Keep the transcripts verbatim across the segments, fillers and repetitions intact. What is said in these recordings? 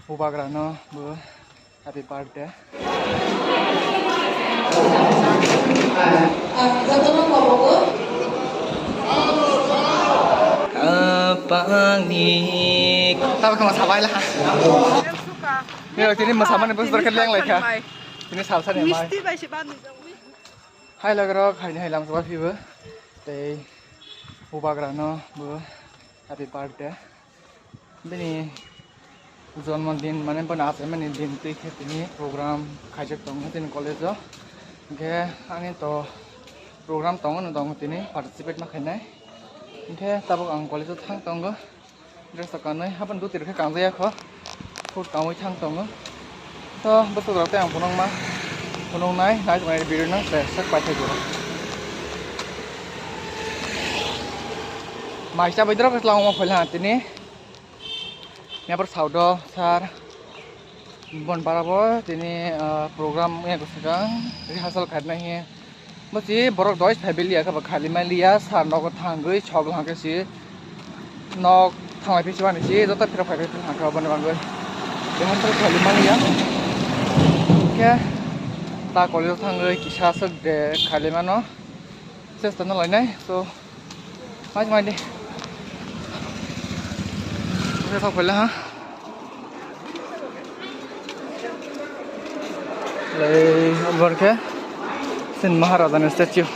Bubagrano bo happy birthday. Kapangni. Tamo kama sabai lah. Ni tini masamani bos berkat yang lain kah? Ini salsa ni mai. Misti bai si ban. Hai lagarok, hai ni hai lam sabai phibo. Tei bubagrano bo happy birthday. Bini jonmo din mane bono achaimani din twi khe tini program khaijak tongo tini college o. Hinkhe ani to program tongo no tongo tini participate ma khainai. Hinkhe tabuk ang college o thang tongo. Dress rok kanwi haphano duti rok khe kanjaya kho. Food kanwi thang tongo. To bwswk rok tei ang phunukma phunuknai nai tongnai video no sak paithai jora. Mai chabai drok khe langma phaila tini. Yapar saudo sar bon barabo tini program wngya kwswkang rehearsal khainai he. Bwsi borok doi phaibiliya khe bo khali maliya sar nogo thangwi sok lang khe si nok thanglai phi chibani si joto phirok phai phai thang kha boni bagwi. Rehearsal khali maliya khe ta college thangwi kisa swk de khali mano. Chesta no lainai so mai mai de. Oke thok pele ha. Lai borke sin Maharaja ni statue.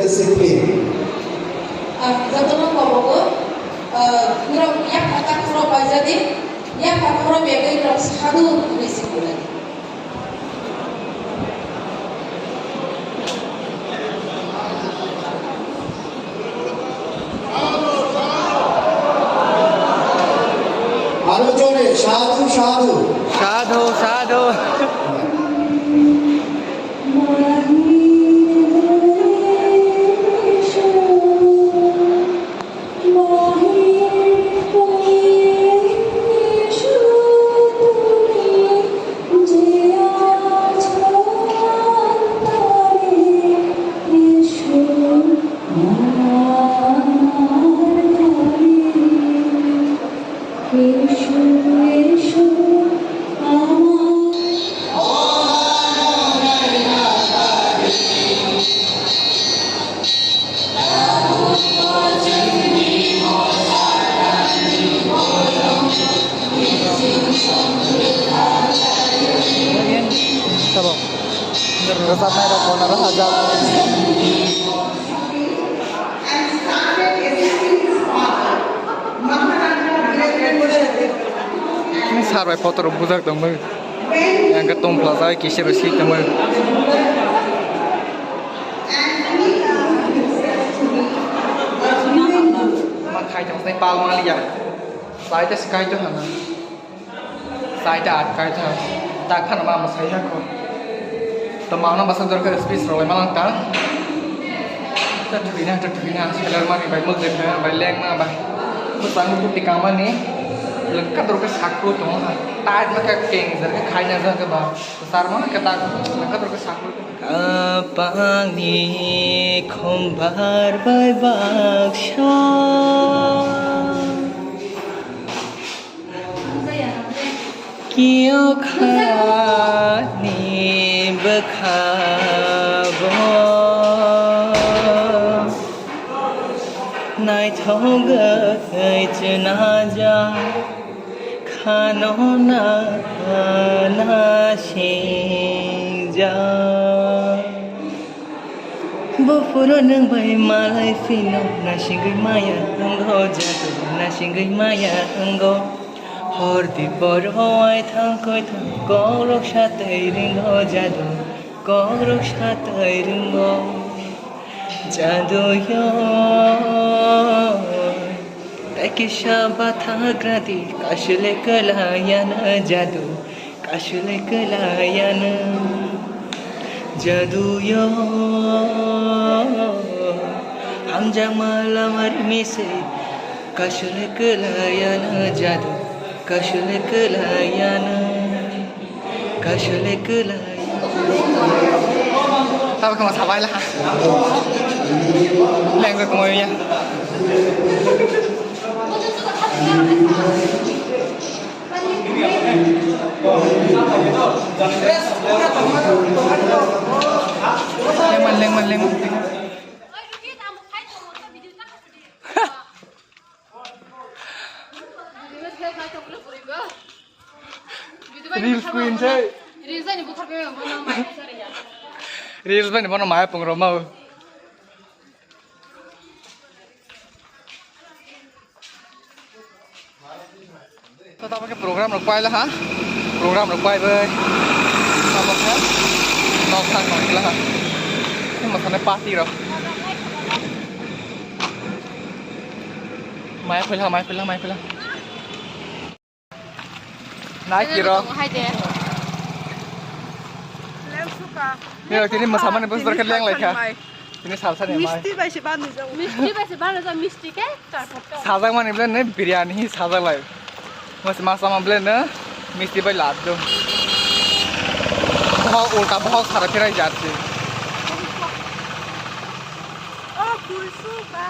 Discipline. Jotono kobogo, norok yakha takhoro paijadi, yakha khoro begwi norok sadhu hwnwi se hwnwi. Aro jore, sadhu, sadhu. Sadhu, sadhu. Sabo. Rwchapnai rok kono rw hajak. Ni sar bai photo rok bujak tongmani. Yang ke tong phlajak kisa rw si tongmani. Ma khai tong sai pal ma liya. Sai ta sky to hana. Sai ta at kai ta. Ta khana ma ma sai ha ko. To ma na basa dor ka space rw lai ma lang ta. Ta thwi na, ta thwi na, seller mani bai mul jek na, bai leng na bai. Ko sang ko tikang mani. Lengka dor ka sakro to ha. Ta ma ka keng jar ka khai na jar ka ba. Sar ma ka ta lengka dor ka sakro. Kapangni khumbar bai baksa. Kiyokharani bwkhao naithogwi chwnajak, khano na nasingjak. Buphuru nwng bai malai phino, nasingwi maya wngo jadu, nasingwi maya wngo. Hor dipor hai thang koi thang, kokrok satwi ringo jadu, kokrok satwi ringo jadu yo. Tei kisa bathagradi, kasule kwlaiya na jadu, kasule kwlaiya na. Jaduyo hamjakma lamar mise kasule kwlaiano jadu kasule kwlaiano kasule kwlaiano. Tabo kama sabai la. Lengre kumoya. Lengman, lengman, lengman. Reels queen se. Reels bai ni bono maya pung roma. To tamo khe program rok paila ha. Program rok pai bai. Tamo khe nok thang nong kila ha. Tamo khe party rok. Mai phila, mai phila, mai phila. Nai kiro. Hai de. Leng suka. Ni rok tini mosamani bosor khe leng lai kha. Tini salsa ni mai. Misti bai se banu jao. Misti bai se banu jao, misti ke? Sajak mani ble ne biryani hi sajak lai. Mas, mas ama ble ne misti bai laddu. Bohok ulta bohok sara phirai jat si. Oh, kulsu ba.